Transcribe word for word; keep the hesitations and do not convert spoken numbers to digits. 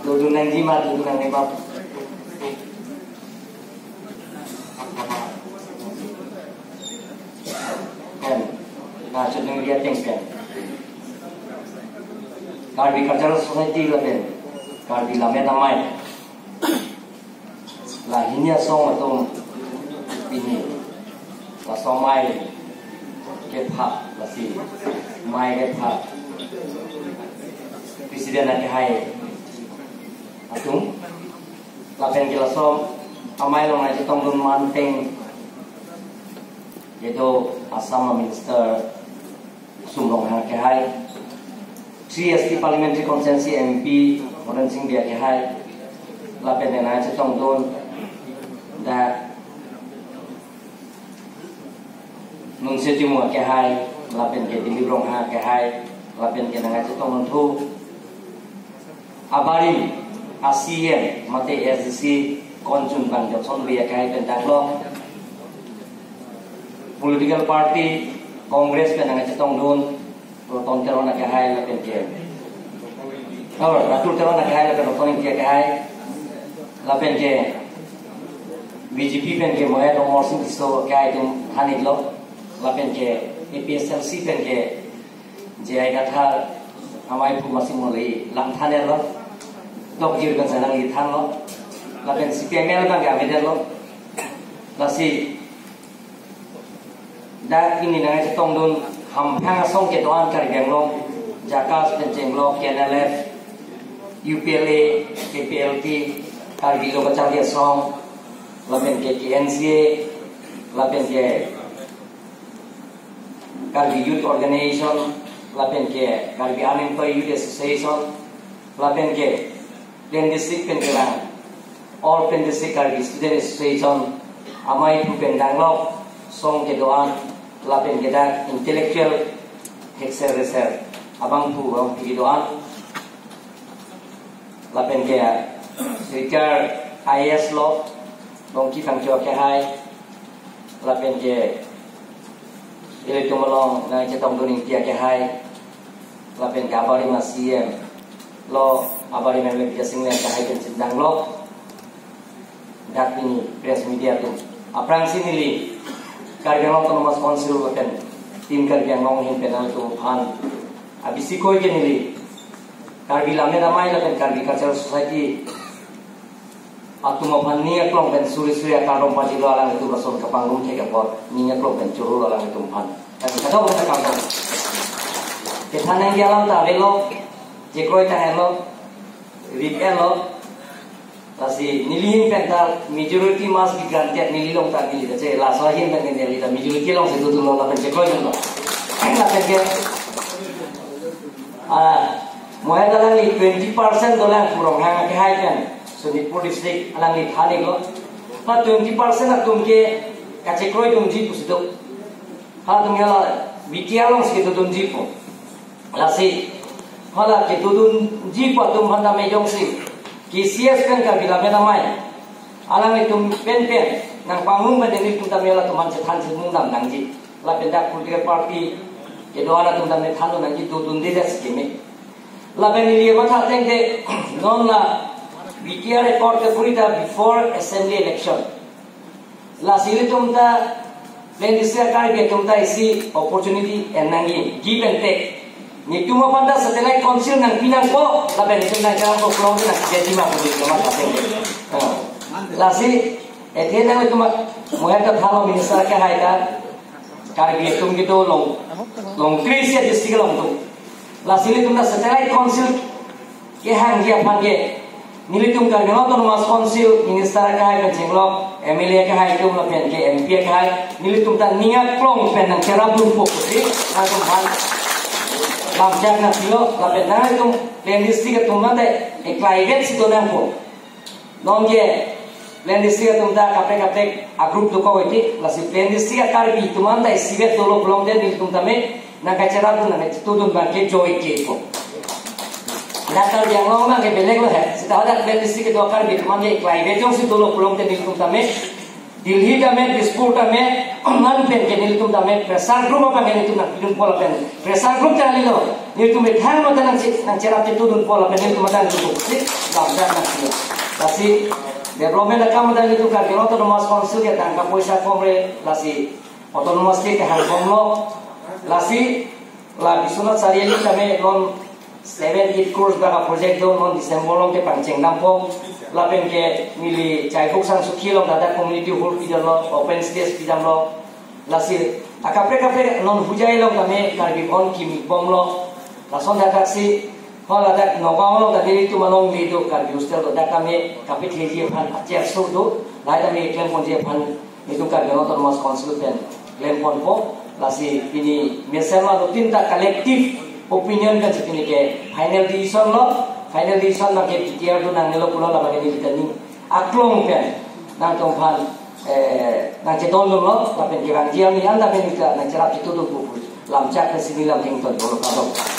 Dodun nangji ma, dodun nangne ma. Pen, nangchiningri ateng pen, Karbi Cultural Society lapen Karbi Lammet Amei, la hini asong atum pini laso amei kepha, lasi amei kepha president akehai atum, lapen ke laso amei along nangchetongdun manteng kedo Assam Minister Sum Ronghang akehai, three S T Parliamentary Constituency M P Horen Sing Bey akehai, lapen ke nangchetongdun dak Nunse Timung akehai, lapen ke Dilip Ronghang akehai, lapen ke nangchetongdun thu abarim a C E M mate A D C konchun bang Johnson Bey akehai pen daklo. Political party Congress pen nangchetongdun Roton Teron akehai lapen ke, oh, Ratul Teron akehai lapen Roton Engti akehai, lapen ke B J P pen ke Mohet Amarsing Tisso akehai atum than-iklo, lapen ke A P H L C pen ke J I Kathar, amei aphu Masing Moli lam than-iklo, Dokjir pen si alangli thanlo, lapen C P I M L abang ke avedetlo. Lasi dak pini nangchetongdun hamphang asong kedo-an Karbi Anglong, JACAS pen chenglok, K N L F, U P L A, K P L T, Karbi Lo Kacharli Asong, lapen ke K N C A, lapen ke Karbi Youth Organization, lapen ke Karbi Unemployed Youth Association, lapen ke Plain District pen kelang All Plain District Karbi Student Association, amei aphu pen danglok asong kedo-an, lapen ke dak intellectual thekser reser abangphu abangphi kedo-an, lapen ke retired I A S lo Rongki Phangcho akehai, lapen ke ilitum along nangchetongdun Ingti akehai, lapen ke abarim a C E M lo, abarim M L A Bijay Singh Lam akehai pen si danglok dak pini press media atum. Aphrangsi neli Karbi Anglong Autonomous Council lapen Team Karbi Anglong ahin pen nangtum aphan abisi koi ke neli Karbi Lammet Amei lapen Karbi Cultural Society atum aphan ning aklong pen suri suri akardom pajirlo, alanglitum lason kapangrum thek apot ning aklong pen chorolo alanglitum aphan. Kado kado kardom. Kethan nangji alam ta avelo, chekroi tang-etlo, rip-etlo. Lasi neli ahin pen ta majority must be granted, neli along ta neli ta che, laso ahin pen neli ta majority alongsi dodunlo lapen chekroidunlo. Lapen ke, ah, Mohet alangli twenty percent dolang pu Ronghang akehai pen, Sonitpur district alangli than-iklo. Pa twenty percent atum ke kachekroidunji pusi do. Halatum ke la B T R alongsi kedodunji pu. Lasi hala kedodunji pu atum aphan tame jongsi K C S pen Karbi Lammet Amei alanglitum penpen nangpangrum pen nelitum tame halatum aphan chethan si mungdam nangji. Lapen dak political party kedo-an atum tame thandun nangji, dodundedet si keme. Lapen neli matha ateng te, non la B T R record kephurita before assembly election. Lasi ilitum ta Plain District Karbi atum ta isi opportunity en nangji, give and take. Netum aphan ta satellite council nangpi nangpo, lapen netum nangcharap poklong nang jadi ma pudi kama kaseng. Ah. Lasi, ethe nanglitum Mohet ta thalo minister akehai ta, Karbi atum kedo along, along three district along atum. Lasi ilitum ta satellite council kehangji aphan ke nelitum Karbi Anglong Autonomous Council minister akehai pen chenglok, M L A akehai atum lapen ke M P akehai, nelitum ta ning aklong pen nangcherapdunpo pusi nangtum aphan lamchak nangpilo, lapen nangtum Plain District atum mate eklaivet si do nangpo. Non ke Plain District atum ta kaprek kaprek a group dokok iti, lasi Plain District a Karbi atum anta isivet dolo pulote nelitum tame nangkacherapdun nangkachetongdun abang ke joike ko. Dak Karbi Anglong abang ke belek lo he. Seta hadak Plain District kedo Karbi atum anta eklaivet jongsi dolo pulote nelitum tame Delhi tame, Dispur tame, man pen ke nelitum tame pressure group abang ke nelitum nangpidunpo lapen pressure group ta kalilo, nelitum methang mata nangche nangcherap chetudunpo lapen nelitum mata nelitum si lamjak nangpilo. Lasi development akam mata nelitum Karbi Anglong Autonomous Council ke tangka poisa komre, lasi autonomous state hang komlo, lasi la Biswanath Chariali tame non seven eight crores bak project do, non December along ke pangcheng dampo. Lapen ke neli Jaibuk Sangsukhi along dak community hall pidamlo, open stage pidamlo. Lasi akaprek kaprek non Hojai along tame Karbi Anglong kimi bomlo. Lason dak si hall dak Nagaon along dak nelitum along le do Karbi hostel do, dak tame kapetheji aphan acher so do. Lahai tame klem ponji aphan nelitum Karbi Anglong Autonomous Council pen klem ponpo. Lasi pini mesen ma do tinta collective opinion kan si pini ke final decision lo. Final decision abang ke P T R do nangnelo pulo, labang ke neli ta ning aklong pen nangtumphan eh nangchedondunlo lapen kevangji arni an lapen neli ta nangcherap chetudunpo pu lamchak pen si neli lam thengton dolo kado.